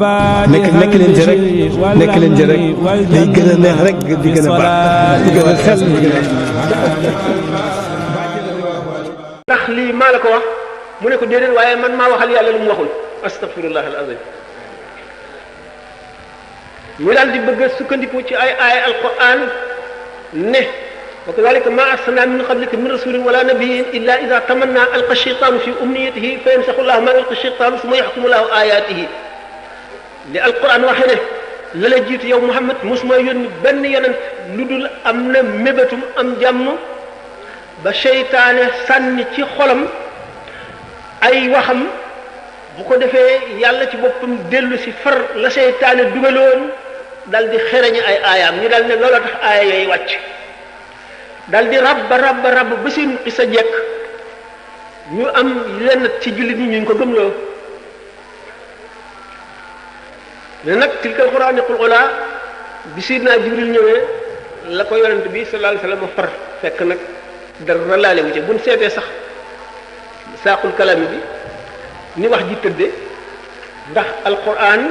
nekk leen ci rek day gën a neex rek di gën a baax di gën a xel di gën a ndax lii maa la ko wax mu ne ko déedéet waaye man maa waxal yàlla lu mu waxul astaghfirullah al azim ñu daal di bëgg a sukkandiku ci ay alquran ne wa kadhalika ma arsalna min qablika min rasulin wala nabiyyin illa idha tamanna alqa shaytanu fi umniyatihi fa yansakhu llahu ma yulqi shaytanu thumma yahkumu llahu ayatihi li alquran waxe ne la la jiitu yow Muhammad mosuma yónni benn yonent lu dul am na mébétum am jàmm ba seytaane sànni ci xolam ay waxam bu ko defee yàlla ci boppam dellu si far la seytaane dugaloon dal di xereñe ay aayaam ñu dal ne looloo tax aaya yooyu wàcc dal di rabb ba seen xisa jekk ñu am lenn ci jullit ñi ñu ko gëmloo ne nag tilka alquran qul ula bi sidna Jibril ñëwee la ko yonent bi sallallahu alayhi wasallam far fekk nag dara laale wu ci buñ seetee sax saaqul kalami bi ni wax ji tëdde ndax alquran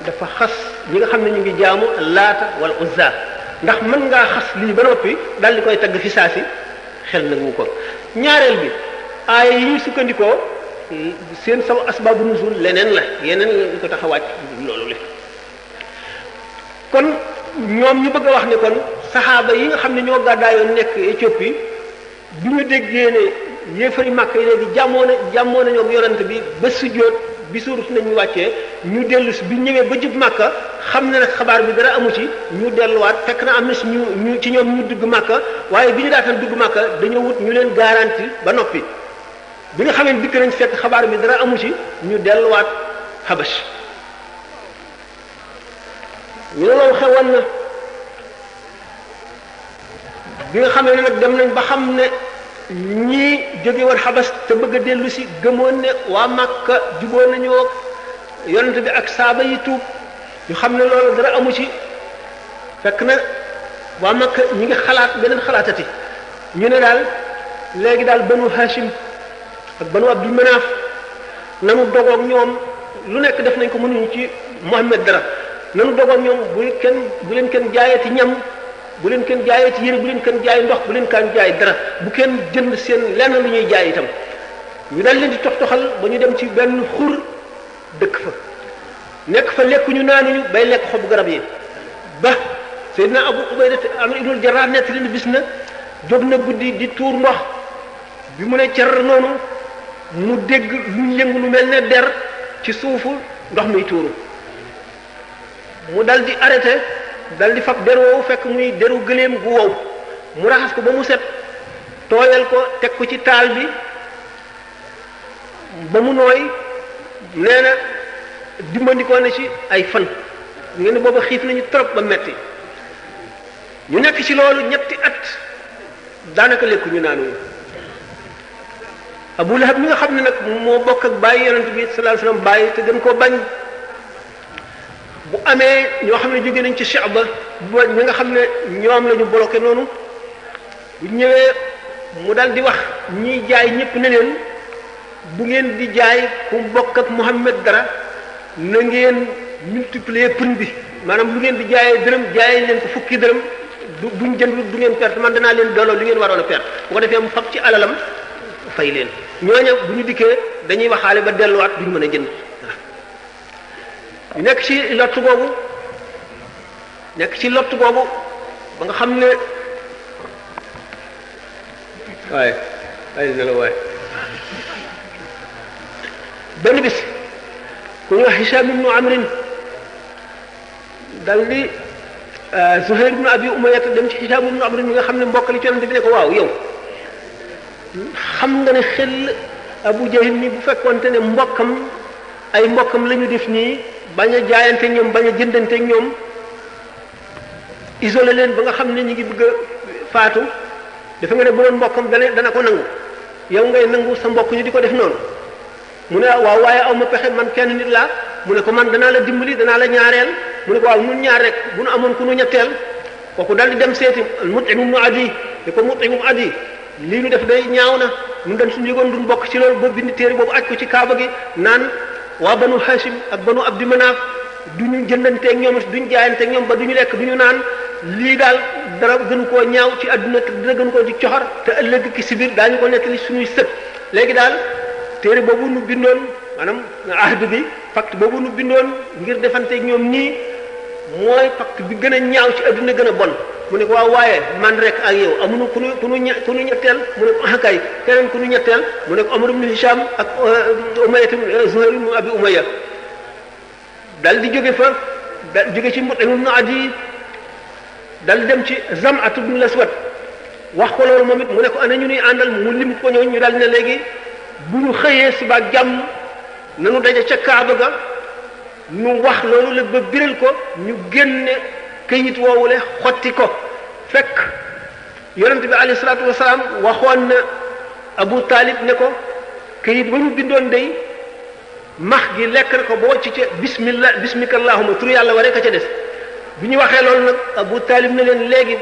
dafa xas ñi nga xam ne ñu ngi jaamu laata wal uzza ndax mën ngaa xas lii ba noppi dal di koy tagg fi saasi xel nangu ko ñaareel bi aaya yi ñu sukkandikoo seen saw asbaabu nuzul leneen la yeneen la ko tax a wàcc loolu le kon ñoom ñu bëgg a wax ne kon saxaaba yi nga xam ne ñoo gàddaayoon nekk Éthiopie bi ñu déggee ne yéefari màkk yi léegi jàmmoo nañoo ak yonent bi ba sujjóot bi suurat nañu wàccee ñu dellu si bi ñëwee ba jub màkka xam ne nag xabaar bi dara amu ci ñu delluwaat fekk na am na si ñu ci ñoom ñu dugg màkka waaye bi ñu daataan dugg màkka dañoo wut ñu leen garanti ba noppi bi nga xamee dikk nañ fekk xabaar bi dara amu ci ñu delluwaat xabas ñu ne loolu xewoon na bi nga xamee ne nag dem nañ ba xam ne ñii jóge woon xabas te bëgg a dellu si gëmoon ne waa Màkka jubóo nañu yonent bi ak saaba yi tuub ñu xam ne loolu dara amu ci fekk na waa Màkka ñi ngi xalaat beneen xalaatati ñu ne daal léegi daal banu Hashim ak banu Abdul Manaaf nanu dogoog ñoom lu nekk def nañ ko mënuñu ci Muhammad dara nanu dogoog ñoom bu leen kenn jaayati ñam bu leen kenn jaayee ci yére bu leen kenn jaay ndox bu leen kan jaay dara bu kenn jënd seen lenn lu ñuy jaay itam ñu dal leen di toxal ba ñu dem ci benn xur dëkk fa nekk fa lekkuñu naanuñu bay lekk xobu garab yi ba Seydina Abu Ubayda Amr ibnul Jarrah nekk leen bis na jóg na guddi di tuur ndox bi mu ne cer noonu mu dégg luñ yëngu lu mel ne der ci suufu ndox muy tuuru mu dal di arrêté dal di fab der woowu fekk muy deru gëléem gu wow mu raxas ko ba mu set tooyal ko teg ko ci taal bi ba mu nooy nee na dimbandikoo na ci ay fan ngeen ne booba xiif nañu trop ba metti ñu nekk ci loolu ñetti at daanaka lekku ñu naanuñu Abu Lahab mi nga xam ne nag moo bokk ak bàyyi yonent bi sallallahu alayhi wasallam bàyyi te gën koo bañ bu amee ñoo xam ne jóge nañ ci Sha'ba ñi nga xam ne ñoom la ñu bloqué noonu bu ñëwee mu dal di wax ñiy jaay ñëpp ne leen bu ngeen di jaay ku bokk ak Muhammad dara na ngeen multiplier prix bi maanaam lu ngeen di jaayee dërëm jaayee leen ko fukki dërëm buñ jënd du ngeen perte man danaa leen dooloo li ngeen waroon a perte bu ko defee mu fab ci alalam fay leen ñooña bu ñu dikkee dañuy waxaale ba delluwaat duñ mën a jënd ñu nekk ci lott googu ba nga xam ne waaye dina la waaye benn bis ku ñuy wax Hisham ibnu Amrin dal di Zuhayr ibnu Abi Umayya dem ci Hisham ibnu Amrin mi nga xam ne mbokk li ci yonent bi ne ko waaw yow xam nga ne xel Abu Jahl ni bu fekkoonte ne ay mbokkam la ñu def nii bañ a jaayante ñoom bañ a jëndante ñoom isolé leen ba nga xam ne ñu ngi bëgg a faatu dafa nga ne bu doon mbokkam dana ko nangu yow ngay nangu sa mbokk ñu di ko def noonu mu ne waaw waaye aw ma pexe man kenn nit laa mu ne ko man danaa la dimbali danaa la ñaareel mu ne ko waaw nun ñaar rek bu nu amoon ku nu ñetteel kooku dal di dem seeti Mut'im ibn Adi di ko Mut'im ibn Adi lii ñu def day ñaaw na ñun dañ suñu yëgoon duñ bokk ci loolu ba bind téere boobu aj ko ci kaaba gi naan waa banu Hashim ak banu Abdi Manaf duñu jëndanteeg ñoom duñu jaayanteeg ñoom ba duñu lekk duñu naan lii daal dara gënu koo ñaaw ci àdduna te dara gënu koo di coxor te ëllëg ki si biir daañu ko nettali suñuy sët léegi daal téere boobu nu bindoon maanaam ahd bi pacte boobu nu bindoon ngir defanteeg ñoom nii mooy pacte bi gën a ñaaw ci àdduna gën a bon mu ne ko waaw waaye man rek ak yow amuñu ku nu ñetteel mu ne ko ah kay keneen ku nu ñetteel mu ne ko Amr ibn Hisham ak Umayya Zuhayr ibn Abi Umayya dal di jóge fa dal jóge ci Mut'im ibn Adi dal dem ci Zam'at ibn al-Aswad wax ko loolu moom it mu ne ko ana ñu nuy àndal mu lim ko ñëw ñu dal ne léegi bu ñu xëyee suba jàmm nanu daje ca Kaaba ga ñu wax loolu la ba biral ko ñu génne këyit woowule xotti ko fekk yonent bi alayhi salaatu wasalaam waxoon na Abu Talib ne ko këyit ba ñu bindoon day max gi lekk na ko boo ci ca bismika allahumma tur yàlla waree ka ca des bi ñu waxee loolu nag Abu Talib ne leen léegi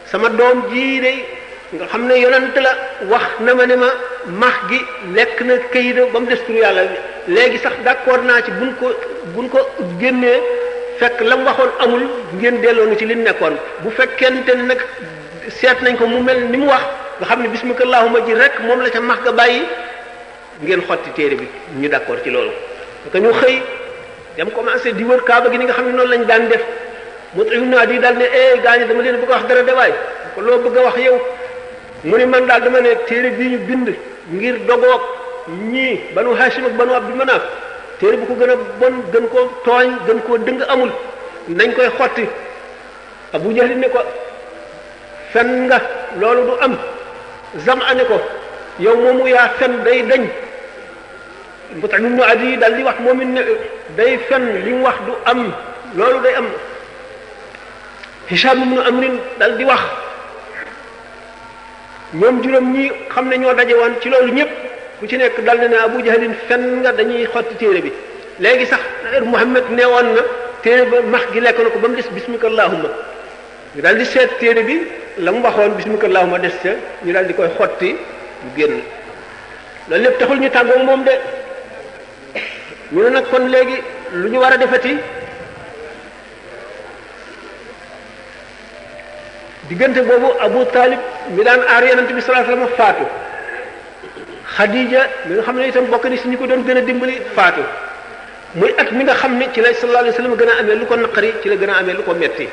sama doom jii day nga xam ne yonent la wax na ma ne ma max gi lekk na këyit ba mu des tur yàlla léegi sax d'accord naa ci buñ ko génnee fekk la mu waxoon amul ngeen delloonu ci li nekkoon bu fekkente ne nag seet nañ ko mu mel ni mu wax nga xam ne bismika allahumma ji rek moom la ca max ga bàyyi ngeen xotti téere bi ñu d'accord ci loolu parce que ñu xëy dem commencé di wër kaaba gi ni nga xam ne noonu lañ daan def Mut'im ibn Adi daal ne gaañu dama leen bëgg a wax dara de waay ko loo bëgg a wax yow mu ne man daal dama ne téere bii ñu bind ngir dogoog ñii banu Hashim ak banu Abdu Manaf téere bu ko gën a bon gën koo tooñ gën koo dëng amul nañ koy xotti Abu Jahl ne ko fen nga loolu du am Zam'a ne ko yow moomu yaa fen day dañ Mut'im ibn Adi daal di wax moom it ne day fen li mu wax du am loolu day am Hisham ibn Amr daal di wax ñoom juróom ñi xam ne ñoo daje woon ci loolu ñëpp ku ci nekk dal na ne Abu Jahlin fen nga dañuy xotti téere bi léegi sax Muhammad nee woon na téere ba max gi lekk na ko ba mu des bismika allahumma ñu daal di seet téere bi la mu waxoon bismika allahumma des ca ñu daal di koy xotti ñu génn loolu lépp taxul ñu tàggoo moom de ñu ne nag kon léegi lu ñu war a defati diggante boobu Abu Talib mi daan aar yonent bi sallallahu alayhi wasallam faatu Khadija mi nga xam ne itam bokk ni si ñu ko doon gën a dimbali faatu muy at mi nga xam ne ci la sallallahu alayhi wasallam gën a amee lu ko naqari ci la gën a amee lu ko metti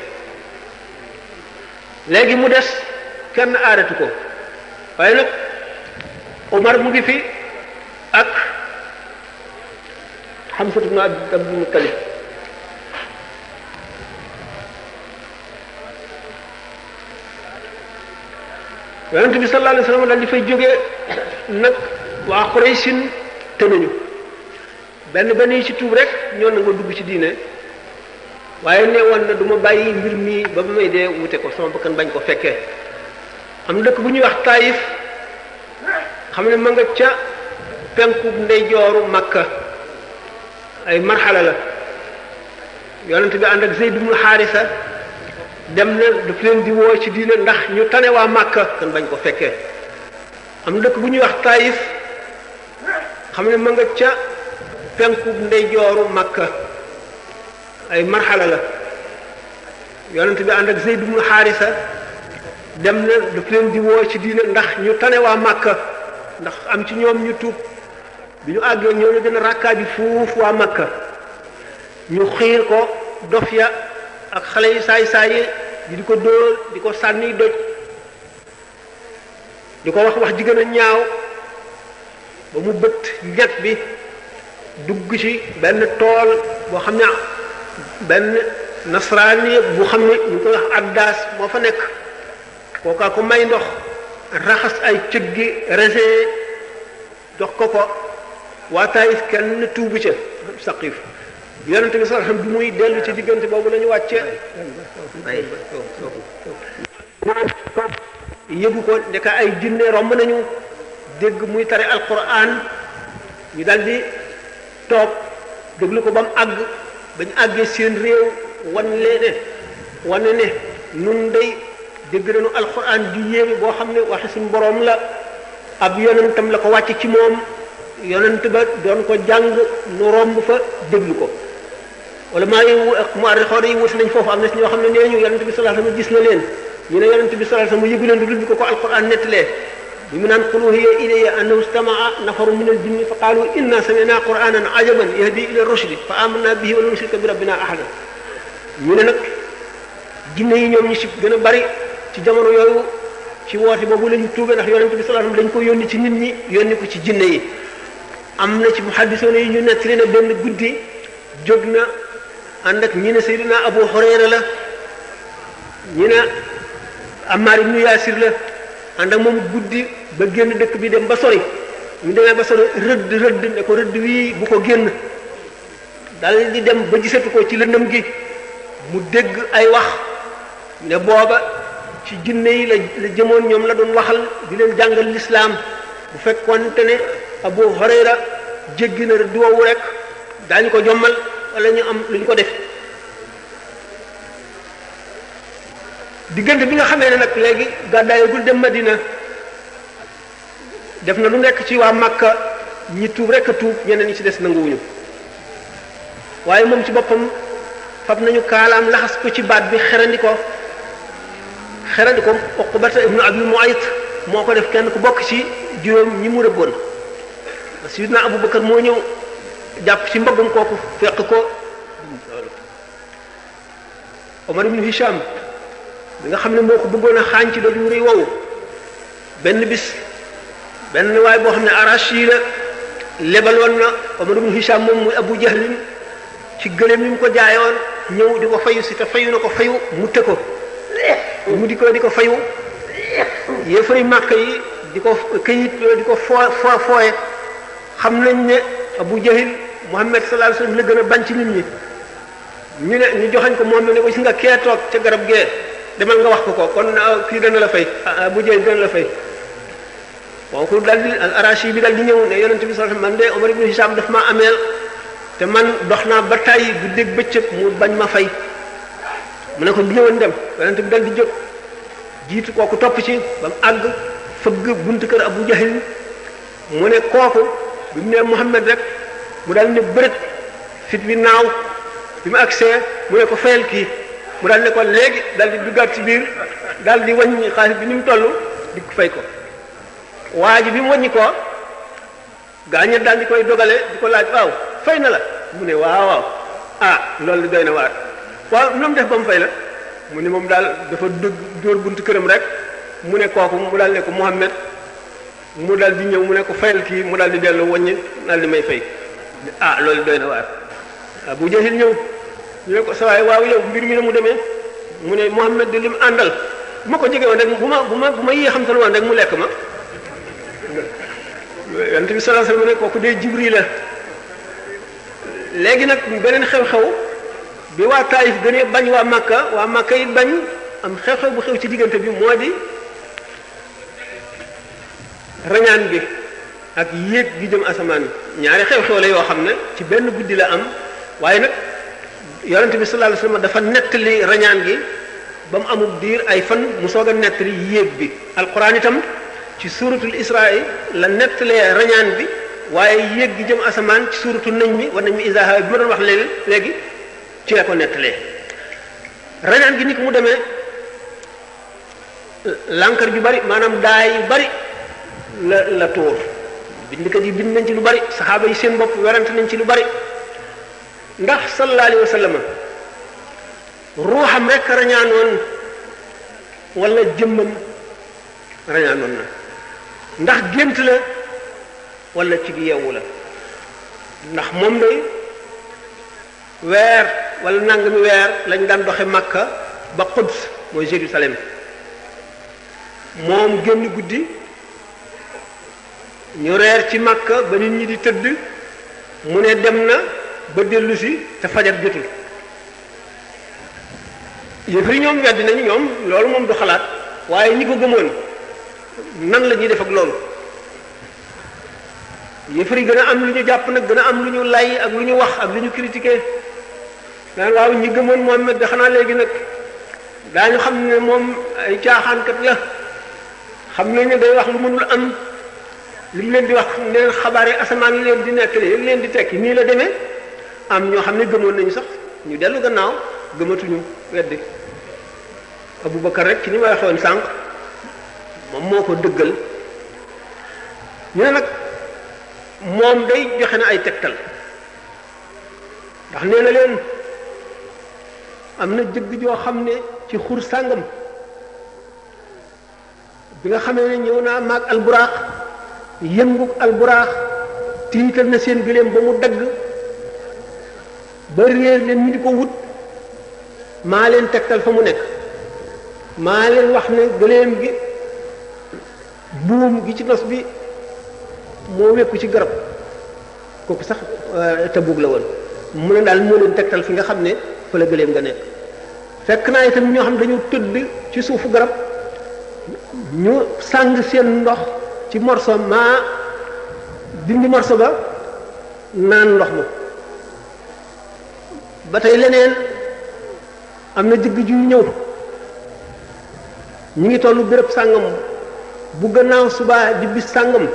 léegi mu des kenn aaratu ko waaye nag Omar mu ngi fi ak Hamza ibn Abdul Muttalib yonent bi sallallahu alayhi wasallam daal di fay jógee nag waa Quraysin te nañu benn yi ci tuub rek ñoo nangoo dugg ci diine waaye ne woon na du ma bàyyi mbir mi ba ba may dee wute ko sama bakkan bañ ko fekkee am dëkk bu ñuy wax Taïf xam ne ma nga ca penku ndeyjooru Makka ay marxala la yonent bi ànd ak Zayd ibn Haarisa dem na daf leen di woo ci diine ndax ñu tane waa Makka kan bañ ko fekkee am dëkk bu ñuy wax Taïf xam ne ma nga ca penku ndeyjooru Makka ay marxala la yonent bi ànd ak Zayd ibn Haarisa dem na daf leen di woo ci diine ndax ñu tane waa Makka ndax am ci ñoom ñu tuub bi ñu àggee ñoo ñu gën a rakkaa bi fuuf waa Makka ñu xiir ko dof ya ak xale yi saay yi di ko dóor di ko sànni doj di ko wax ji gën a ñaaw ba mu bët njëkk bi dugg ci benn tool boo xam ne benn nasraani bu xam ne ñu koy wax addaas moo fa nekk kookaa ko may ndox raxas ay cëggi rese jox ko waa Taayif kenn tuubu ca Saqiif yonent bi sallallahu alayhi wasallam bi muy dellu ci diggante boobu la ñu wàcce yëgu ko ndeka ay jinne romb nañu dégg muy tare alquran ñu daldi toog déglu ko ba mu àgg ba ñu àggee seen réew wane ne nun day dégg nañu alquran di yéeme boo xam ne waxi suñu boroom la ab yonentam la ko wàcc ci moom yonent ba doon ko jàng nu romb fa déglu ko wala maa yi mu'arrixoon yi wut nañ foofu am na si ñoo xam ne nee ñu yonent bi sallallahu alayhi wasallam gis na leen ñu ne yonent bi sallallahu alayhi wasallam yëgu leen du dul bi ko alquran nettalee bi mu naan qul uhiya ilayya annahu istama'a nafarun min al-jinni fa qalu inna sami'na qur'anan ajaban yahdi ila rushdi fa amanna bihi wa lan nushrika bi rabbina ahada ñu ne nag jinne yi ñoom ñi si gën a bari ci jamono yooyu ci woote boobu la ñu tuube ndax yonent bi sallallahu alayhi wasallam dañ ko yónni ci nit ñi yónni ko ci jinne yi am na ci muhaddisoon yi ñu nettali ne benn guddi jóg na ànd ak ñi ne Seydina Abu Hurayra la ñi ne Ammar ibn Yasir la ànd ak moom guddi ba génn dëkk bi dem ba sori ñu demee ba sori rëdd ne ko rëdd wii bu ko génn dal di dem ba gisatu ko ci lëndëm gi mu dégg ay wax ne booba ci jinne yi la jëmoon ñoom la doon waxal di leen jàngal lislaam bu fekkoonte ne Abu Hurayra jéggi na rëdd woowu rek daañu ko jommal wala ñu am lu ñu ko def diggante bi nga xamee ne nag léegi gàddaayagul dem Madina def na lu nekk ci waa Makka ñi tuub rek a tuub ñeneen ñi ci des nanguwuñu waaye moom ci boppam fab nañu kaalaam laxas ko ci baat bi xerandi ko Uqbata ibnu Abi Mu'ayt moo ko def kenn ku bokk ci juróom ñi mu rëbboon Sayyidina Abu Bakar moo ñëw jàpp ci mbaggum kooku fekk ko Omar ibnu Hisham bi nga xam ne moo ko bëggoon a xaañ ci doju rëy wow benn bis benn waay boo xam ne Arashi la lebaloon na Omar ibnu Hisham moom muy Abu Jahlin ci gëléem yi mu ko jaayoon ñëw di ko fayu si te fayu na ko fayu mu të ko mu di ko fayu yéefari Màkka yi di ko këyit di ko fooye xam nañ ne Abu Jahil Muhammad sallallahu alayhi wasallam la gën a bañ ci nit ñi ñu ne ñu joxañ ko moom ne ko gis nga kee toog ca garab gee demal nga wax ko kon kii dana la fay Abu Jahil dana la fay kooku dal di Arashi bi dal di ñëw ne yonent bi sallallahu alayhi wasallam man de Omar ibn Hisham daf maa ameel te man dox naa ba tàyyi bu dégg bëccëg mu bañ ma fay mu ne ko ñëwoon dem yonent bi dal di jóg jiitu kooku topp ci ba mu àgg fëgg buntu kër Abu Jahil mu ne kooku bi mu ne Muhammad rek mu dal ne bërët fit bi naaw bi mu agsee mu ne ko fayal kii mu dal ne ko léegi dal di duggaat ci biir dal di wàññi xaalis bi ni mu toll di ko fay ko waa ji bi mu wàññi ko gaañe dal di koy dogale di ko laaj waaw fay na la mu ne waaw loolu doy na waar waaw nu mu def ba mu fay la mu ne moom daal dafa dóor buntu këram rek mu ne kooku mu daal ne ko Muhammad mu daal di ñëw mu ne ko fayal kii mu daal di dellu wàññi daal di may fay loolu doy na waar Abu Jahil ñëw ñu ne ko sa waay waaw yow mbir mi na mu demee mu ne Muhammad de li mu àndal bu ma ko jege woon rek bu ma yéexam xamtal woon rek mu lekk ma yonent bi sallallahu alayhi wasallam ne kooku dee Jibril la léegi nag beneen xew-xew bi waa Taayif gënee bañ waa Makka it bañ am xew-xew bu xew ci diggante bi moo di rañaan bi ak yéeg gi jëm asamaan ñaari xew-xew la yoo xam ne ci benn guddi la am waaye nag yonent bi sallallahu alayhi wasallam dafa nettali rañaan gi ba mu amul diir ay fan mu soog a nettali yéeg bi alquran itam ci suuratul Israa la nettalee rañaan bi waaye yéeg gi jëm asamaan ci suuratul Najm wa najmi izaa hawaa bi ma doon wax léegi ci la ko nettalee rañaan gi ni ko mu demee lànkar ju bari maanaam daay yu bari la tuur bindkat yi bind nañ ci lu bari saxaaba yi seen bopp werante nañ ci lu bari ndax sallallahu alayhi wa sallam ruuxam rek rañaanoon wala jëmmam rañaanoon na ndax gént la wala ci yeewu la ndax moom day weer wala nangami weer lañ daan doxe Makka ba Quds mooy Jérusalem moom génn guddi ñu reer ci Makka ba nit ñi di tëdd mu ne dem na ba dellu si te fajar jotul yëf yi ñoom weddi nañu ñoom loolu moom du xalaat waaye ñi ko gëmoon nan la ñuy def ak loolu yëf yi gën a am lu ñu jàpp nag gën a am lu ñu lay ak lu ñu wax ak lu ñu critiqué naan waaw ñi gëmoon Muhammad da xanaa léegi nag daañu xam ne moom ay caaxaankat la xam nañ ne day wax lu mënul am li mu leen di wax ne leen xabaare asamaan yi leen di nekk leen di tekki nii la demee am ñoo xam ne gëmoon nañu sax ñu dellu gannaaw gëmatuñu weddi Abubakar rek ci ni ma waxoon sànq moom moo ko dëggal ñu ne nag moom day joxe na ay tegtal ndax nee na leen am na jëgg joo xam ne ci xur sàngam bi nga xamee ne ñëw naa maag alburaax yëngug alburaax tiital na seen gëléem ba mu dagg ba réer leen ñu di ko wut maa leen tegtal fa mu nekk maa leen wax ne gëléem gi buum gi ci nos bi moo wekku ci garab kooku sax Tabuk la woon mu ne daal moo leen tegtal fi nga xam ne fa la gëléem nga nekk fekk naa itam ñoo xam dañu tëdd ci suufu garab ñu sàng seen ndox ci morso maa dindi morso ba naan ndox ma ba tey leneen am na jëgg ju ñëw ñu ngi tollu béréb sàngam bu gannaaw subaa di bis sàngam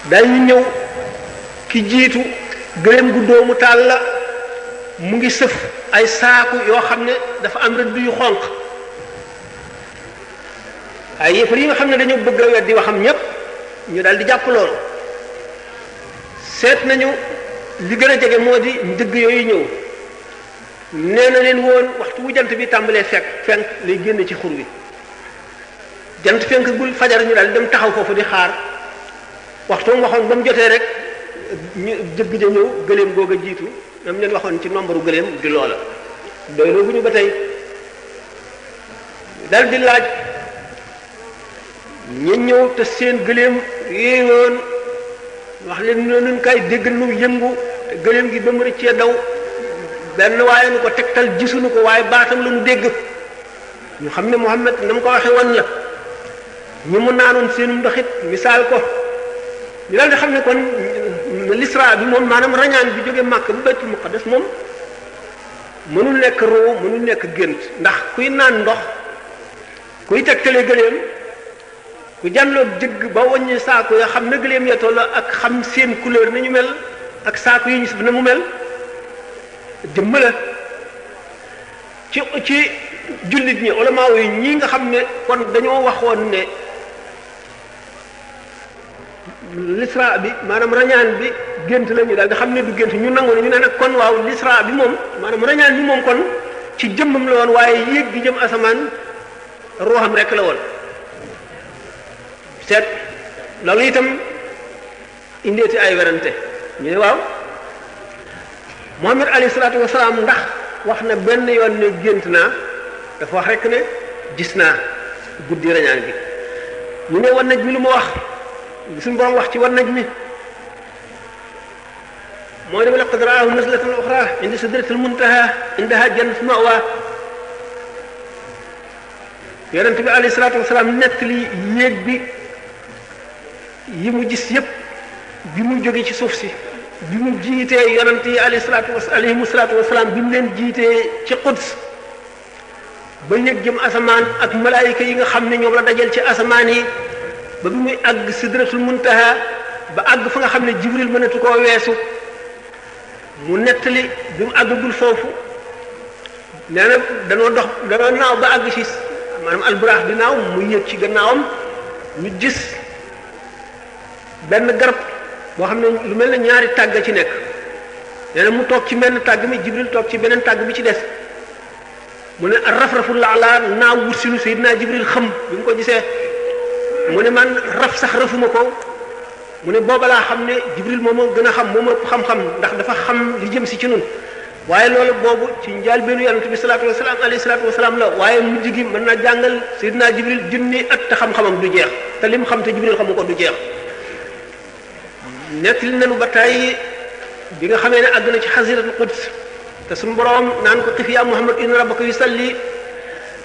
dañu ñëw ki jiitu gëléem gu doomu taal la mu ngi sëf ay saaku yoo xam ne dafa am rëdd yu xonq ay yëfar yi nga xam ne dañoo bëgg a weddi waxam ñépp ñu daal di jàpp loolu seet nañu li gën a jege moo di njëgg yooyu ñëw nee na leen woon waxtu wu jant bi tàmbalee fenk lay génn ci xur wi jant fenk gul fajar ñu daal dem taxaw foofu di xaar waxtu mu waxoon ba mu jotee rek ñu jëgg ja ñëw gëléem googa jiitu nam leen waxoon ci nombre gëléem di loola doyloo bu ñu ba tey dal di laaj ñu ñëw te seen gëléem yéewoon wax leen nun kay dégg nu yëngu te gëléem gi ba mu rëccee daw benn waaye nu ko tegtal gisuñu ko waaye baatam la nu dégg ñu xam ne Muhammad na mu ko waxe woon la ñi mu naanoon seenum ndoxit misaal ko ñu daal di xam ne kon l'isra bi moom maanaam rañaan bi jóge Màkk ba Baytul Muqaddas moom mënul nekk ruu mënul nekk gént ndax kuy naan ndox kuy tegtale gëléem ku jànloog jëgg ba wàññi saako ya xam na gëléem ya toll ak xam seen couleur nañu mel ak saako yi ñu sif na mu mel jëmm la ci jullit ñi ulama yi ñi nga xam ne kon dañoo waxoon ne l'isra bi maanaam rañaan bi gént la ñu daal di xam ne du gént ñu nangu ne ñu ne nag kon waaw l'isra bi moom maanaam rañaan bi moom kon ci jëmmam la woon waaye yéeg gi jëm asamaan ruuxam rek la woon seet loolu itam indeeti ay werante ñu ne waaw Muhammad alayhi salaatu wasalaam ndax wax na benn yoon ne gént naa dafa wax rek ne gis naa guddi rañaan gi ñu ne wan naj mi lu ma wax suñu borom wax ci wan naj mi moo ne laqad raahu nazlatan uxra inda sidratil muntaha indaha jannatul ma'wa yonent bi alayhi salaatu wasalaam nett li yéeg bi yi mu gis yépp bi mu jóge ci suuf si bi mu jiitee yonent yi alayhimu salaatu wasalaam bi mu leen jiitee ci Quds ba yëg jëm asamaan ak malaayika yi nga xam ne ñoom la dajal ci asamaan yi ba bi muy àgg sidratul muntaha ba àgg fa nga xam ne Jibril mënatu koo weesu mu nettali bi mu àggagul foofu nee na danoo naaw ba àgg ci maanaam alburaax di naaw mu yëg ci gannaawam ñu gis benn garab boo xam ne lu mel ne ñaari tàgg ci nekk nee na mu toog ci benn tàgg mi Jibril toog ci beneen tàgg bi ci des mu ne raf-rafu laalaa naaw wut sinu Seydina Jibril xam bi mu ko gisee mu ne man raf sax rafuma ko mu ne booba laa xam ne Jibril moom moo gën a xam moom ëpp xam-xam ndax dafa xam li jëm si ci nun waaye loolu boobu ci njaal beenu yonent bi alayhi salaatu wasalaam la waaye mujj gi mën na jàngal Seydina Jibril junni at te xam-xamam du jeex te lim xam te Jibril xamu ko du jeex nettali nañu ba tey bi nga xamee ne àgg na ci xasiratul Quds te suñu borom naan ko qif yaa Muhammad inna rabbaka yusalli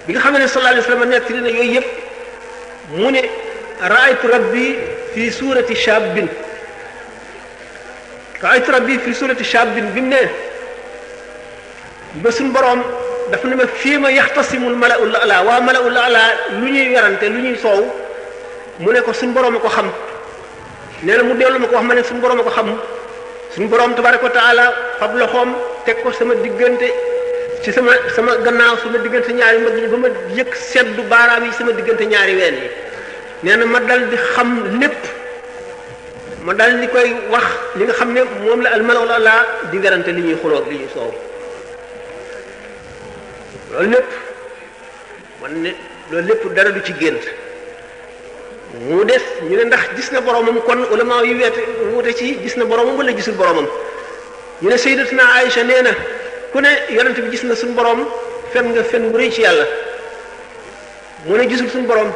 bi nga xamee ne sallallahu alayhi wa sallam nettali na yooyu yëpp mu ne raaytu rabbi fi suurati shaabin bi mu ne ba suñu borom daf ne ma fii ma yaxtasimul malaul ala waa malaul ala lu ñuy werante lu ñuy soow mu ne ko suñu borom a ko xam nee na mu dellu ma ko wax ma ne suñu borom a ko xam suñu borom tabaraka wa taala fab loxoom teg ko sama diggante ci sama gannaaw sama diggante ñaari mbagg yi ba ma yëg seddu baaraam yi sama diggante ñaari ween yi nee na ma dal di xam lépp ma dal di koy wax li nga xam ne moom la almalaw la laa di werante li ñuy xuloo li ñuy soow loolu lépp man ne loolu lépp dara du ci gént mu des ñu ne ndax gis na boromam kon ulama yu wuute ci gis na boromam wala gisul boromam ñu ne sayyidatuna Aïcha nee na ku ne yonent bi gis na suñu borom fen nga fen bu rëy ci yàlla mu ne gisul suñu borom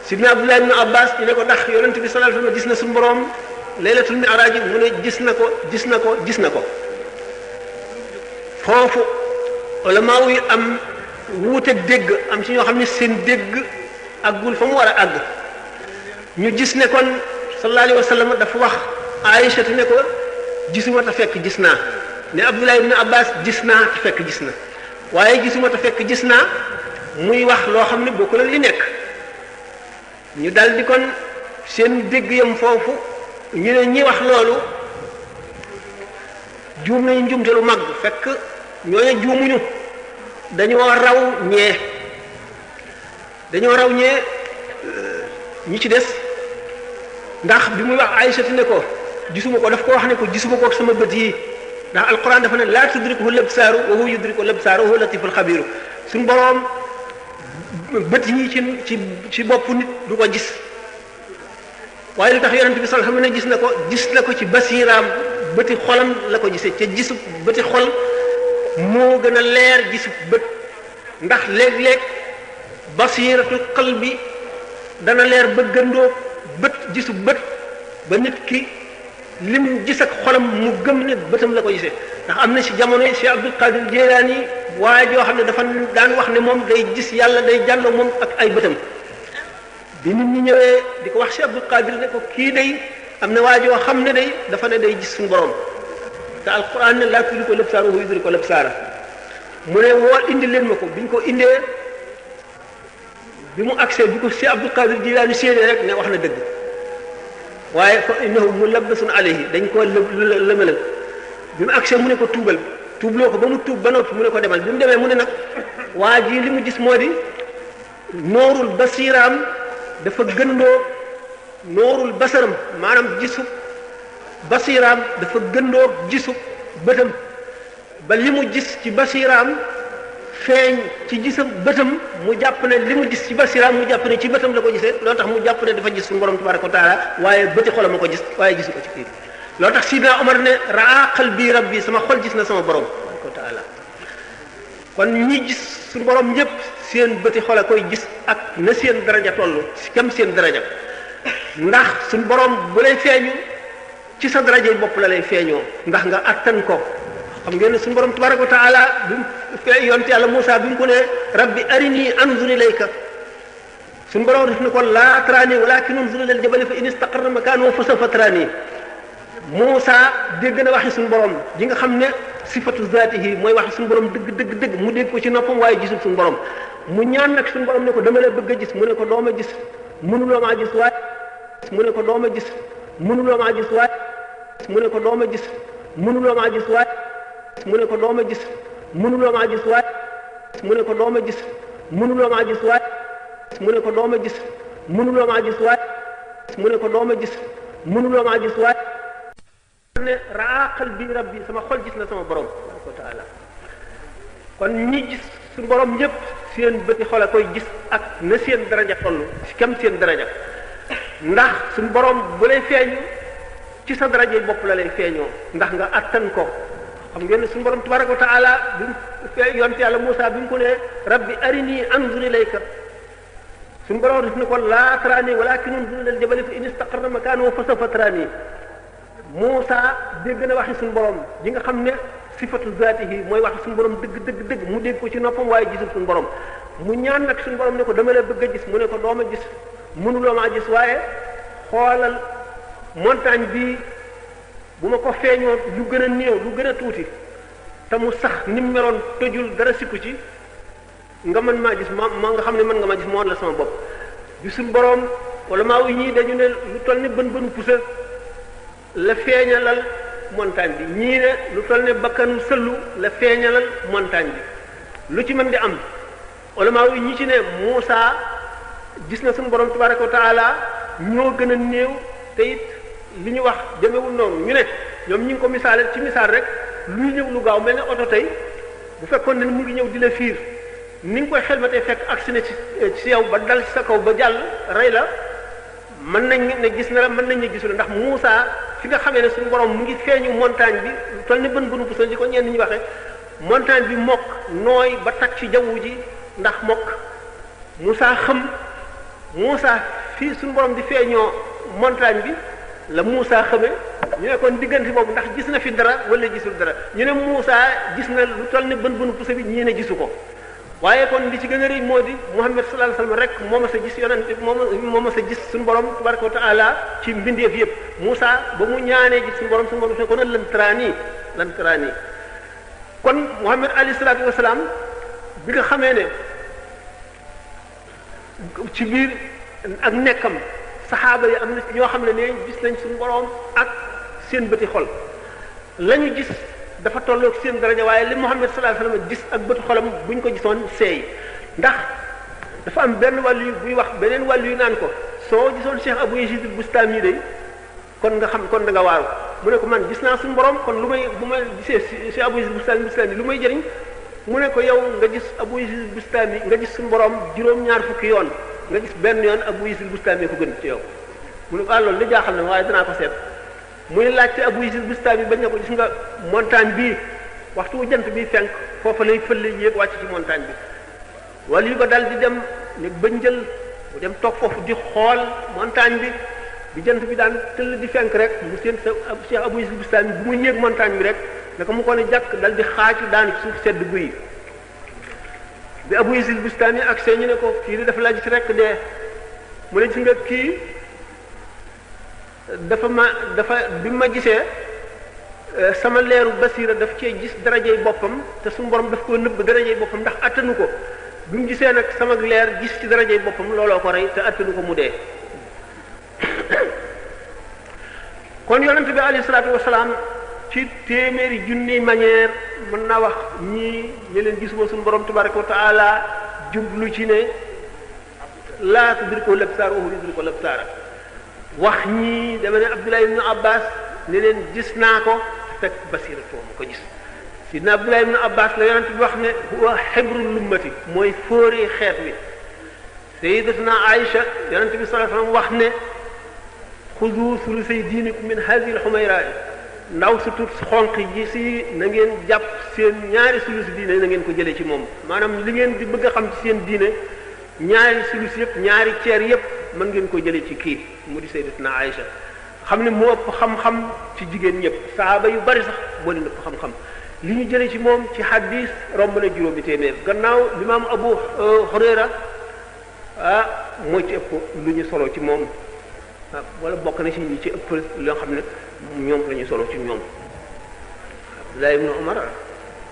sidna Abdullah ibn Abbas ñu ne ko ndax yonent bi sallallahu alayhi wasallam gis na suñu borom laylatul mi'raj mu ne gis na ko foofu ulama yi am wuute dégg am ci ñoo xam ne seen dégg àggul fa mu war a àgg ñu gis ne kon sallallahu alayhi wasallam dafa wax Aïcha ne ko gisuma te fekk gis naa ne Abdullah ibn Abbas gis naa te fekk gis na waaye gisuma te fekk gis naa muy wax loo xam ne bokkul ak li nekk ñu dal di kon seen dégg yam foofu ñu ne ñi wax loolu juum nañu njuumte lu mag fekk ñooñu juumuñu dañoo raw ñee ñi ci des ndax bi muy wax Aïcha ne ko gisuma ko daf ko wax ne ko gisuma ko sama bët yi ndax alquran dafa ne laa tudrikuhu labsaaru wa huwa yudriku labsaara wa huwa latiful xabiiru suñu boroom bët yi ci bopp nit du ko gis waaye lu tax yonent bi sallallahu alayhi wasallam ne gis na ko ci basiiraam bëti xolam la ko gisee ca gisu bëti xol moo gën a leer gisu bët ndax léeg-léeg basiiratu qalbi dana leer ba gëndoo bët gisu bët ba nit ki lim gis ak xolam mu gëm ne bëtam la ko gisee ndax am na ci jamono Cheikh Abdul Qadir Jilani waaye joo xam ne dafa daan wax ne moom day gis yàlla day jàlloo moom ak ay bëtam bi nit ñi ñëwee di ko wax Cheikh Abdul Qadir ne ko kii day am na waa joo xam ne day dafa ne day gis suñu borom te alquran ne laa tudrikuhu l-absaar wa huwa yudriku l-absaar mu ne woo indi leen ma ko biñ ko indee bi mu agsee bi ko Cheikh Abdul Qadir Jilani séenee rek ne wax na dëgg waaye fa innahu mulabbasun alayhi dañ koo lëmalal bi mu agsee mu ne ko tuubloo ko ba mu tuub ba noppi mu ne ko demal bi mu demee mu ne nag waa ji li mu gis moo di noorul basiraam dafa gëndoo noorul basaram maanaam gisu basiraam dafa gëndoo gisu bëtam ba li mu gis ci basiraam feeñ ci gisam bëtam mu jàpp ne li mu gis ci basiraam mu jàpp ne ci bëtam la ko gisee loolu tax mu jàpp ne dafa gis suñu borom tabaraka wa taala waaye bëti xolam a ko gis waaye gisu ko ci kii loolu tax sidna Omar ne raa qalbi rabbi sama xol gis na sama borom tabaraka wa taala kon ñi gis suñu borom ñëpp seen bëti xol a koy gis ak na seen daraja toll kam seen daraja ndax suñu borom bu lay feeñu ci sa daraja bopp la lay feeñoo ndax nga attan ko xam ngeen ne suñu borom tabaraka wa taala bi mu fee yonte yàlla Moussa bi mu ko ne rabbi arini anzur ilayka suñu borom def na ko laa taraani walakin unzur ilal jabali fa in istaqarra makaanahu fa sawfa taraani Moussa dégg na waxi suñu borom ji nga xam ne sifatu zaatihi mooy waxi suñu borom dëgg mu dégg ko ci noppam waaye gisul suñu borom mu ñaan nag suñu borom ne ko dama la bëgg a gis mu ne ko dooma gis mënuloo maa gis waaye mu ne ko dooma gis mënuloo maa gis waaye mu ne ko dooma gis mënuloo maa gis waaye mu ne ko dooma gis mënuloo maa gis waaye mu ne ko dooma gis mënuloo maa gis waaye mu ne ko dooma gis mënuloo maa gis waaye mu ne ko dooma gis mënuloo maa gis waaye ne raa qalbi rabbi sama xol gis na sama borom tabaraka wa taala kon ñi gis suñu borom ñëpp seen bëti xol a koy gis ak na seen daraja toll kam seen daraja ndax suñu borom bu lay feeñu ci sa daraja bopp la lay feeñoo ndax nga attan ko xam ngeen ne suñu borom tabaraka wa taala bi mu fee yonte yàlla Moussa bi mu ko ne rabbi arini anzur ilayka suñu borom def na ko laa taraani walakin unzur ilal jabali fa in istaqarra makaanahu fa sawfa taraani Moussa dégg na waxi suñu borom ji nga xam ne sifatu zaatihi mooy waxi suñu borom dëgg mu dégg ko ci noppam waaye gisul suñu borom mu ñaan nag suñu borom ne ko dama la bëgg a gis mu ne ko dooma gis mënuloo maa gis waaye xoolal montagne bi bu ma ko feeñoo lu gën a néew lu gën a tuuti te mu sax ni mu meloon tojul dara sikku ci nga mën maa gis ma nga xam ne mën nga maa gis moo la sama bopp bi suñu borom wala maa wu ñii dañu ne lu toll ni bën pusa la feeñalal montagne bi ñii ne lu toll ne bakkanu sëllu la feeñalal montagne bi lu ci mën di am ulama yi ñi ci ne Muusa gis na suñu borom tabaraka wa taala ñoo gën a néew te it li ñu wax demewul noonu ñu ne ñoom ñi ngi ko misaale ci misaal rek luy ñëw lu gaaw mel ne oto tey bu fekkoon ne mu ngi ñëw di la fiir ni nga koy xelmatee fekk agsi na ci yow ba dal ci sa kaw ba jàll rey la mën nañ ne gis na la mën nañ ne gisul ndax Muusa fi nga xamee ne suñu borom mu ngi feeñu montagne bi toll ni bën bënu puso ji ko ñenn ñi waxee montagne bi mokk nooy ba tag ci jaww ji ndax mokk Muusa fii suñu borom di feeñoo montagne bi la Muusa xame ñu ne kon diggante boobu ndax gis na fi dara wala gisul dara ñu ne Muusa gis na lu toll ni bën bënu puso bi ñii ne gisu ko waaye kon li ci gën a rëy moo di Muhammad sallallahu alayhi wasallam rek moo ma sa gis yonent moo ma sa gis suñu borom tabaraka wa taala ci mbindeef yëpp Muusa ba mu ñaanee gis suñu borom ne ko lan taraani kon Muhammad alayhi salaatu wasalaam bi nga xamee ne ci biir ak nekkam saxaaba yi am na ñoo xam ne gis nañ suñu borom ak seen bëti xol la ñu gis dafa tolloog seen daraja waaye li Muhammad sallallahu alayhi wasallam gis ak bëtu xolam buñ ko gisoon seey ndax dafa am benn wàllu yu buy wax beneen wàllu yu naan ko soo gisoon Cheikh Abou Yazid al-Bustami de kon nga xam kon da nga waaru mu ne ko man gis naa suñu borom kon lu may bu ma gisee Cheikh Abou Yazid al-Bustami lu may jëriñ mu ne ko yow nga gis Abou Yazid al-Bustami nga gis suñu borom juróom-ñaar fukki yoon nga gis benn yoon Abou Yazid al-Bustami ko gën ci yow mu ne ko loolu li jaaxal na waaye danaa ko seet muy laajte Abou Yazid al-Bustami bañ na ko gis nga montagne bii waxtu wu jant bi fenk foofa lay fële yéeg wàcc ci montagne bi wala yu ko dal di dem ne bañ jël mu dem toog foofu di xool montagne bi jant bi daan tëll di fenk rek mu seen sa Cheikh Abou Yazid al-Bustami bu muy yéeg montagne bi rek naka mu ko ne jàkk dal di xaaju daanu ci suuf sedd guyi bi Abou Yazid al-Bustami ak see ñu ne ko kii di dafa laaj ci rek dee mu ne gis nga kii dafa bi ma gisee sama leeru basira daf cee gis darajey boppam te suñu borom daf koo nëbb darajey boppam ndax attanu ko bi mu gisee nag sama leer gis ci darajey boppam looloo ko rey te attanu ko mu dee kon yonent bi alayhi salaatu wasalaam ci téeméeri junni manière mën naa wax ñii ñu leen gisuma suñu borom tabaraka wa taala jublu ci ne laa tudriku labsaar wa huwa yudriku labsaar wax ñii dama ne Abdullah ibn Abbas ne leen gis naa ko fekk basiratu ma ko gis sidna Abdullah ibn Abbas la yonent bi wax ne huwa xibrul lummati mooy fóoree xeet wi sayyidatuna Aïcha yonent bi sallallahu alayhi wasallam wax ne xudu sulusay diinikum min hadhihi al-humayra ndaw su tut xonq ji si na ngeen jàpp seen ñaari sulus diine na ngeen ko jëlee ci moom maanaam li ngeen di bëgg a xam ci seen diine ñaari sulus yëpp ñaari ceer yëpp mën ngeen ko jëlee ci kii mu di sayyidatuna Aïcha xam ne moo ëpp xam-xam ci jigéen ñëpp saaba yu bari sax moo leen ëpp xam-xam li ñu jëlee ci moom ci hadis romb na juróomi téeméer gannaaw limaam Abu Hurayra mooy ci ëpp lu ñu solo ci moom wala bokk na ci ñi ci ëpp loo xam ne ñoom la ñu solo ci ñoom Abdullah ibn Umar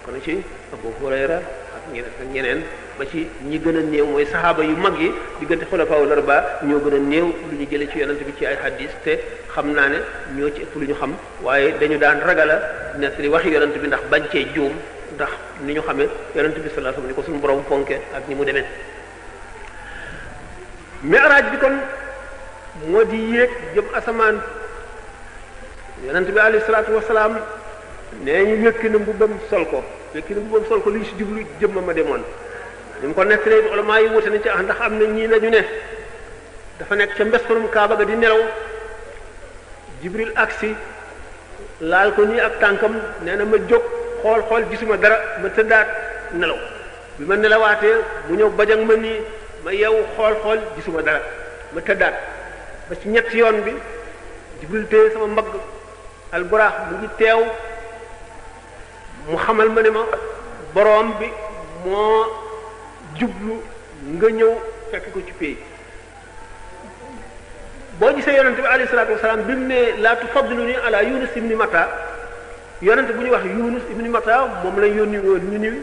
bokk na ci Abu Hurayra ak ñeneen ba ci ñi gën a néew mooy saxaaba yu mag yi diggante xulafaa'ul arba ñoo gën a néew lu ñu jëlee ci yonent bi ci ay hadis te xam naa ne ñoo ci ëpp lu ñu xam waaye dañu daan ragala nettali waxi yonent bi ndax bañ cee juum ndax ni ñu xamee yonent bi sallallahu alayhi wasallam ni ko suñu borom fonke ak ni mu demee mi'raaj bi kon moo di yéeg jëm asamaan yonent bi alayhi salaatu wasalaam nee ñu wékki na mbubbam sol ko li ñu si jublu jëmma ma demoon ni mu ko nekk léegi ulama yi wute nañ ci ndax am na ñii nañu ne dafa nekk ca mbespanum Kaaba ga di nelaw Jibril aksi laal ko nii ak tànkam nee na ma jóg xool gisuma dara ma tëddaat nelaw bi ma nelawaatee mu ñëw bajang ma nii ma yeewu xool gisuma dara ma tëddaat ba ci ñetti yoon bi Jibril téye sama mbagg alburaax mu ngi teew mu xamal ma ne ma boroom bi moo jublu nga ñëw fekk ko ci pay boo gisee yonente bi alayhi salaatu wasalaam bi mu ne laa tufaddiluni ala Yunus ibni Matta yonente bu ñuy wax Yunus ibni Matta moom lañ yónni woon ñu niw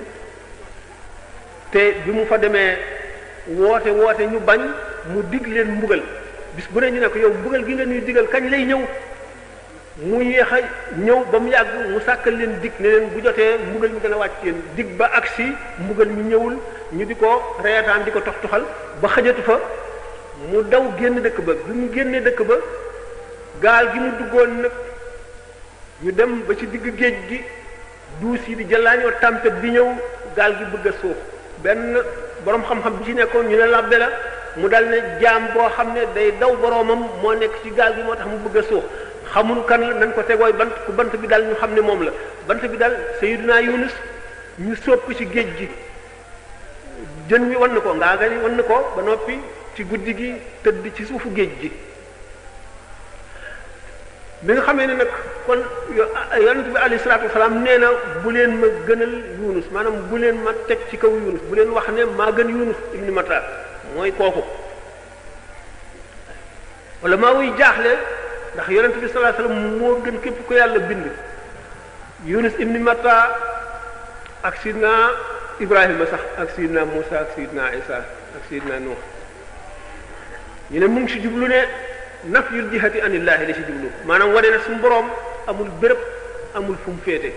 te bi mu fa demee woote ñu bañ mu dig leen mbugal bis bu ne ñu ne ko yow mbugal gi nga ñuy digal kañ lay ñëw mu yéex a ñëw ba mu yàgg mu sàkkal leen dig ne leen bu jotee mbugal mi dana wàcc yéen dig ba agsi mbugal mi ñëwul ñu di ko reetaan di ko tox toxal ba xëjatu fa mu daw génn dëkk ba bi mu génnee dëkk ba gaal gi mu duggoon nag ñu dem ba ci digg géej gi duus yi di jëllaañoo tempête bi ñëw gaal gi bëgg a suuf benn borom xam-xam bi ci nekkoon ñu ne labbe la mu dal ne jaam boo xam ne day daw boroomam moo nekk ci gaal gi moo tax mu bëgg a suuf xamul kan la nañ ko tegooy bant ku bant bi dal ñu xam ne moom la bant bi dal Sayyiduna Yunus ñu sóob ko ci géej gi jën wi wan na ko ngaa nga ni wan na ko ba noppi ci guddi gi tëdd ci suufu géej gi bi nga xamee ne nag kon yonent bi alayhi salaatu wasalaam nee na bu leen ma gënal Yunus maanaam bu leen ma teg ci kaw Yunus bu leen wax ne maa gën Yunus ibni Matta mooy kooku wala maa wuy jaaxle ndax yonent bi sallallahu alayhi wasallam moo gën képp ko yàlla bind Yunus ibni Matta ak sidna Ibrahima sax ak sidna Musa ak sidna Isa ak sidna Nuh ñu ne mu ngi si jublu ne nafyul jihati anillahi la si jublu maanaam wane na suñu boroom amul béréb amul fu mu féete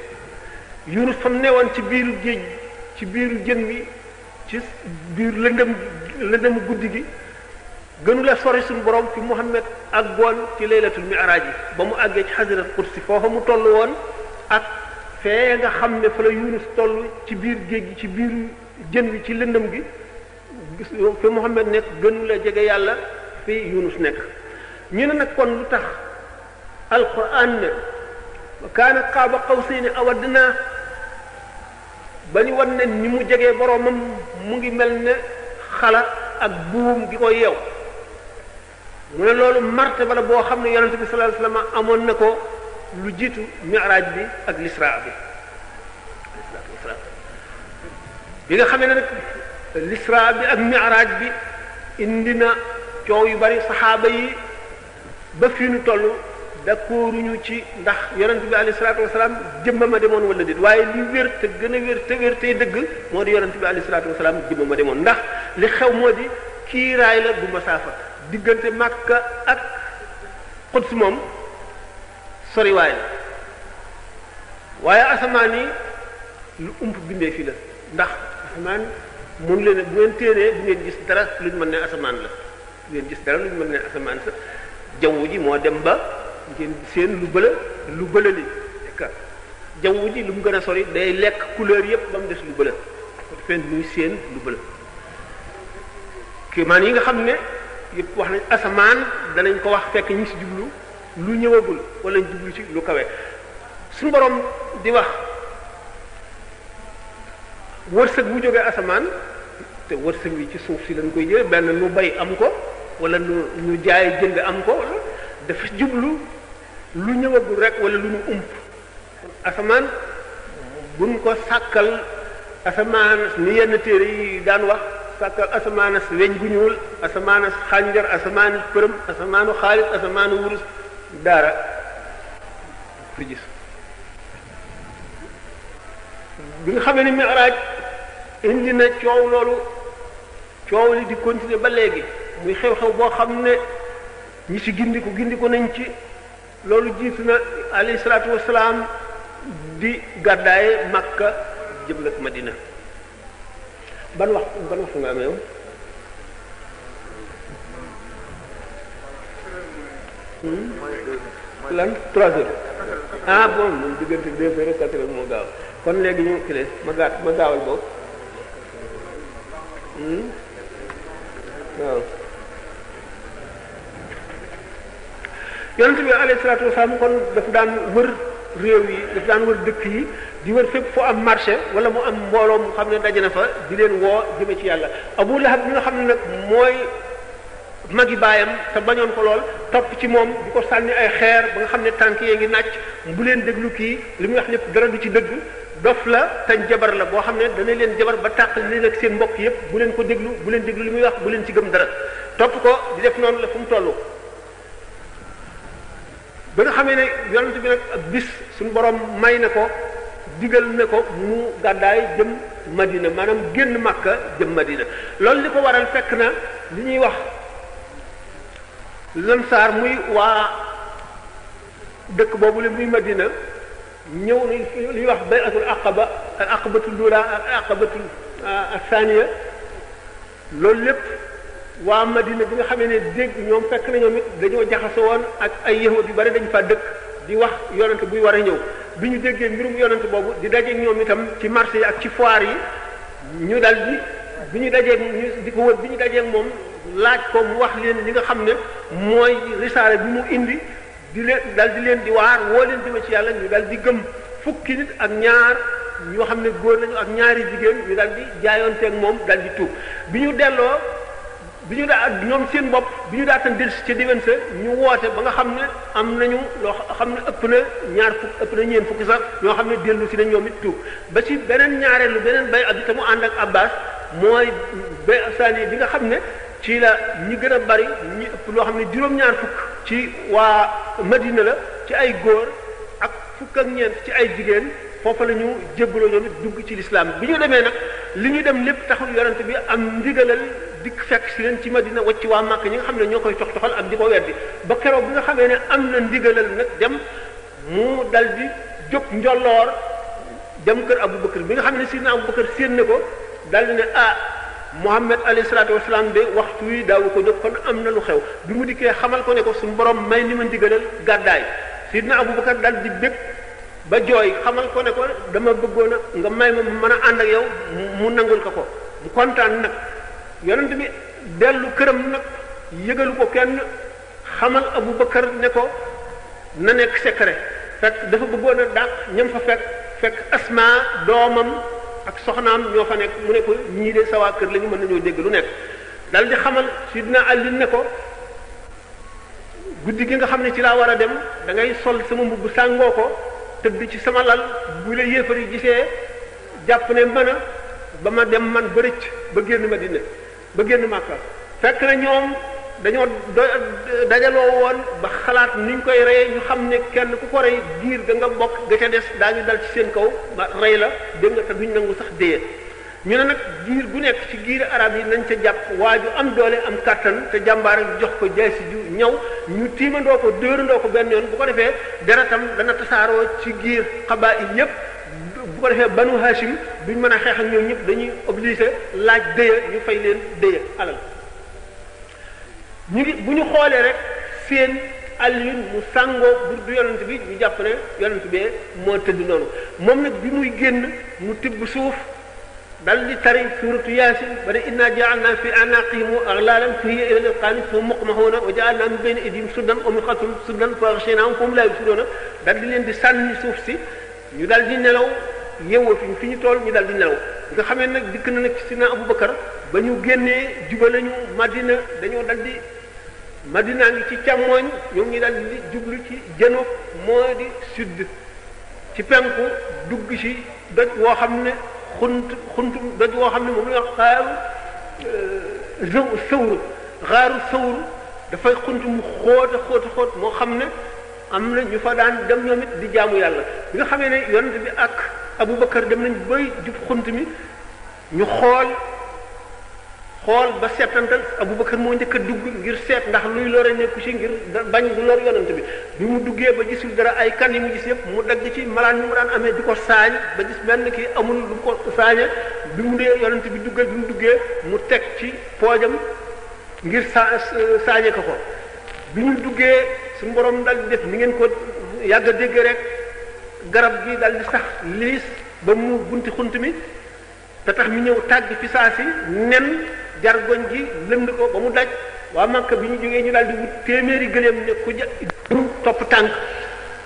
Yunus fa mu newoon ci biiru géej ci biiru jën wi ci biir lëndëm guddi gi gënu la sori suñu borom fi Muhammad ak goon ci laylatul mi'raj yi ba mu àggee ci xasiratul kursi foofa mu toll woon ak fee nga xam ne fa la Yunus toll ci biir géej gi ci biir jën wi ci lëndëm gi fi Muhammad nekk gënu la jege yàlla fi Yunus nekk ñu ne nag kon lu tax alquran ne kaana qaaba qawsayni aw adnaa ba ñu wan ne ni mu jegee boromam mu ngi mel ne xala ak buum gi ko yeew mu ne loolu martaba la boo xam ne yonente bi sallallahu alayhi wasallam amoon na ko lu jiitu mi'raj bi ak l'isra bi nga xamee ne nag l'isra bi ak mi'raj bi indi na coow yu bari saxaaba yi ba fii nu toll d'accorduñu ci ndax yonent bi alayhi salaatu wasalaam jëmmam a demoon wala déet waaye li wér te gën a wér te wér tey dëgg moo di yonent bi alayhi salaatu wasalaam jëmmam a demoon ndax li xew moo di kiiraay la bu masaafa diggante Makka ak Quds moom soriwaay la waaye asamaan yi lu ump bindee fi la ndax asamaan mun leen bu ngeen téenee bu ngeen gis dara luñ mën ne asamaan la bu ngeen gis dara luñ mën ne asamaan sa jaww ji moo dem ba ngeen seen lu bëla li ka jaww ji lu mu gën a sori day lekk couleur yépp ba mu des lu bëla ko defee muy seen lu bëla kéemaan yi nga xam ne yépp wax nañ asamaan danañ ko wax fekk ñu si jublu lu ñëwagul wala ñu jublu ci lu kawe suñu borom di wax wërsëg bu jógee asamaan te wërsëg wi ci suuf si lañ koy jël benn nu bay am ko wala nu jaay jënd am ko dafa jublu lu ñëwagul rek wala lu ñu ump asamaan buñ ko sàkkal asamaan ni yenn téere yi daan wax sàkkal asamaanas weñ gu ñuul asamaanas xànjar asamaanu përëm asamaanu xaalis asamaanu wurus daara fi gis bi nga xamee ni mi'raaj indi na coow loolu coow li di continuer ba léegi muy xew-xew boo xam ne ñi ci gindiku nañ ci loolu jiitu na alayhi salaatu wasalaam di gàddaaye Makka jëm nag Madina ban waxtu nga amee yow lan 3 heures ah bon moom diggante 2 heures ak 4 heures moo gaaw kon léegi ñu kile ma gaawal boobu waaw yonent bi alayhi salaatu wasalaam kon daf daan wër réew yi daf daan wër dëkk yi di wër fépp fu am marché wala mu am mbooloo mu xam ne daje na fa di leen woo jëme ci yàlla Abu Lahab bi nga xam ne nag mooy magi baayam te bañoon ko lool topp ci moom di ko sànni ay xeer ba nga xam ne tànk yee ngi nàcc bu leen déglu kii li muy wax lépp dara du ci dëgg dof la tañ jabar la boo xam ne dana leen jabar ba tàqal leen ak seen mbokk yépp bu leen ko déglu bu leen déglu li muy wax bu leen ci gëm dara topp ko di def noonu la fu mu toll ba nga xamee ne yonent bi nag ak bis suñu borom may na ko digal na ko mu gàddaay jëm Madina maanaam génn Makka jëm Madina loolu li ko waral fekk na li ñuy wax lansaar muy waa dëkk boobu la muy Madina ñëw na li ñuy wax bay'atul aqaba al aqabatul lula al aqabatul thaniya loolu lépp waa Madina bi nga xamee ne dégg ñoom fekk na ñoom it dañoo jaxasoo woon ak ay yahud yu bari dañ fa dëkk di wax yonent buy war a ñëw bi ñu déggee mbirum yonent boobu di dajeeg ñoom itam ci marché yi ak ci foire yi ñu dal bi ñu dajeeg ñu di ko wër bi ñu dajeeg moom laaj ko mu wax leen li nga xam ne mooy risaale bi mu indi di leen di waar woo leen jëme ci yàlla ñu dal di gëm fukki nit ak ñaar ñoo xam ne góor lañu ak ñaari jigéen ñu dal di jaayoonteeg moom dal di tuub bi ñu delloo bi ñu daa ñoom seen bopp bi ñu daatan dellusi ca déwén sa ñu woote ba nga xam ne am nañu loo xam ne ëpp na ñaar fukk ëpp na ñeen fukki sax ñoo xam ne dellu si nañ ñoom it tuub ba ci beneen ñaareelu beneen bay abi te mu ànd ak Abbas mooy bay sani bi nga xam ne ci la ñi gën a bari ñi ëpp loo xam ne juróom-ñaar fukk ci waa Madina la ci ay góor ak fukk ak ñeent ci ay jigéen foofa la ñu jébbaloo ñoom it dugg ci lislaam bi ñu demee nag li ñu dem lépp taxul yonent bi am ndigalal dikk fekk si leen ci Madina wacc waa Màkk ñi nga xam ne ñoo koy toxal ak di ko weddi ba keroog bi nga xamee ne am na ndigalal nag dem mu dal di jóg njolloor dem kër Abu Bakar bi nga xam ne sidna Abu Bakar séen ne ko dal di ne Muhammad alayhi salaatu wasalaam de waxtu wi daawu ko jóg kon am na lu xew bi mu dikkee xamal ko ne ko suñu borom may ni ma ndigalal gàddaay sidna Abu Bakar dal di bég ba jooy xamal ko ne ko dama bëggoon a nga may ma mën a ànd ak yow mu nangul ko mu kontaan nag yonent bi dellu këram nag yëgalu ko kenn xamal Abu Bakar ne ko na nekk secret fekk dafa bëggoon a dàq ñam fa fekk Asma doomam ak soxnaam ñoo fa nekk mu ne ko ñii de sa waa kër la ñu mën nañoo dégg lu nekk dal di xamal Sidna Ali ne ko guddi gi nga xam ne ci laa war a dem da ngay sol sama mbubb sàngoo ko tëdd ci sama lal bu la yéefar yi gisee jàpp ne mën a ba ma dem man ba rëcc ba génn Madina ba génn Makka fekk na ñoom dañoo dajaloo woon ba xalaat niñ koy reyee ñu xam ne kenn ku ko rey giir ga nga bokk ga ca des daañu dal ci seen kaw ba rey la dégg nga te duñ nangu sax dee ñu ne nag giir gu nekk ci giiri arab yi nañ ca jàpp waa ju am doole am kàttan te jàmbaar jox ko jaasi ju ñaw ñu tiimandoo ko dóorandoo ko benn yoon bu ko defee deretam dana tasaaroo ci giir xabaa yi yépp bu ko defee banu Hashim duñ mën a xeex ak ñoom ñëpp dañuy obligé laaj déya ñu fay leen déya alal ñu ngi bu ñu xoolee rek seen Alioune mu sàngoo burdu yonent bi ñu jàpp ne yonent bee moo tëdd noonu moom nag bi muy génn mu tibb suuf dal di tari suuratu yaasin ba ne inna ja'alna fi anaqihim aghlalan fa hiya ila al-azqani fa hum muqmahuna wa ja'alna min bayni aydihim suddan wa min khalfihim suddan fa aghshaynahum fa hum la yubsiruna dal di leen di sànni suuf si ñu dal di nelaw yeewoo fi ñu tool ñu dal di nelaw nga xamee nag dikk na nag ci Sidna Abubakar ba ñu génnee juba lañu Madina dañoo dal di Madina ngi ci càmmooñ ñoom ñi dal di jublu ci janoob moo di sud ci penku dugg ci doj woo xam ne xuntu doj woo xam ne moom la xaaru sawru dafay xunt mu xóot moo xam ne am na ñu fa daan dem ñoom it di jaamu yàlla bi nga xamee ne yonent bi ak Abubakar dem nañ bay jub xunt mi ñu xool ba seetantal Abubakar moo njëkk a dugg ngir seet ndax luy lore nekku ci ngir bañ du lor yonent bi mu duggee ba gisul dara ay kan yi mu gis yëpp mu dagg ci malaan mi mu daan amee di ko saañ ba gis benn ki amul lu ko saañe bi mu dee yonent bi duggal bi mu duggee mu teg ci poojam ngir saañe ko bi ñu duggee suñu borom dal di def ni ngeen ko yàgg a dégg rek garab gi dal di sax liis ba mu bunti xunt mi te tax mi ñëw tàgg fi saa si nen jargoñ gi lënd ko ba mu daj waa Makka bi ñu jógee ñu daal di wut téeméeri gëléem ne ku topp tànk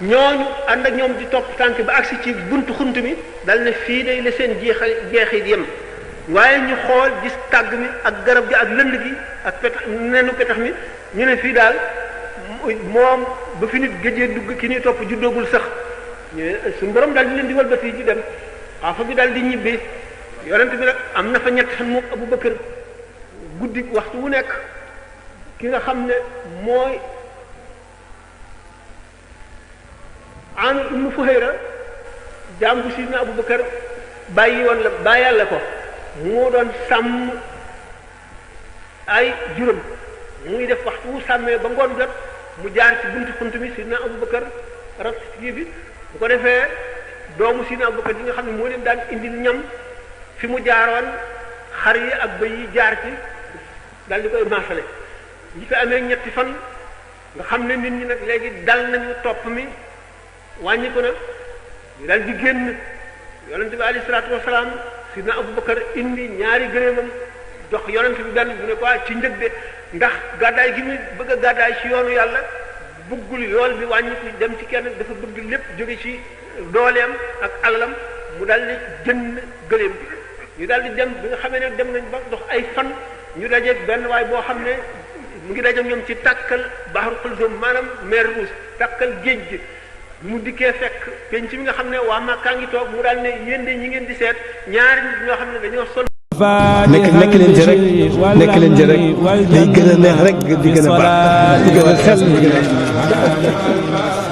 ñooñu ànd ak ñoom di topp tànk ba agsi ci buntu xunt mi dal ne fii day la seen jeexit yem waaye ñu xool gis tàgg mi ak garab gi ak lënd gi ak nenu petax mi ñu ne fii daal moom ba fi nit géjee dugg ki ñuy topp juddoogul sax suñu borom daal di leen di walbati ji dem xaafa bi daal di ñibbi yonent bi nag am na fa ñett fan moom Abubakar guddi waxtu wu nekk ki nga xam ne mooy Amir ibn Fuhayra jaam bu Sidna Abubakar bàyyi yàlla ko moo doon sàmm ay juróom muy def waxtu wu sàmmee ba ngoon jot mu jaar ci buntu xunt mi Sidna Abubakar rat kii bi bu ko defee doomu Sidina Abubakar yi nga xam ne moo leen daan indil ñam fi mu jaaroon xar yi ak bëy yi jaar ci daal di koy maasale ñi fi amee ñetti fan nga xam ne nit ñi nag léegi dal nañu topp mi wàññi ko na ñu daal di génn yonente bi alayhi salaatu wasalaam Sidina Abubakar indi ñaari gëléemam jox yonente bi benn bu ne ko ci njëg de ndax gàddaay gi muy bëgg a gàddaay ci yoonu yàlla buggul yool bi wàññi ko dem ci kenn dafa bëgg lépp jóge ci dooleem ak alalam mu daal di jënd gëléem bi ñu daal di dem bi nga xamee ne dem nañ ba dox ay fan ñu dajeeg benn waay boo xam ne mu ngi dajeeg ñoom ci tàkkal Bahru Kulzum maanaam mer Rouge tàkkal géej gi mu dikkee fekk penc mi nga xam ne waa Makka ngi toog mu daal ne yéen de ñi ngeen di seet ñaari nit ñoo xam ne dañoo sol nekk leen ci rek nekk leen ci rek day gën a neex rek di gën a baax di gën a xel di gën a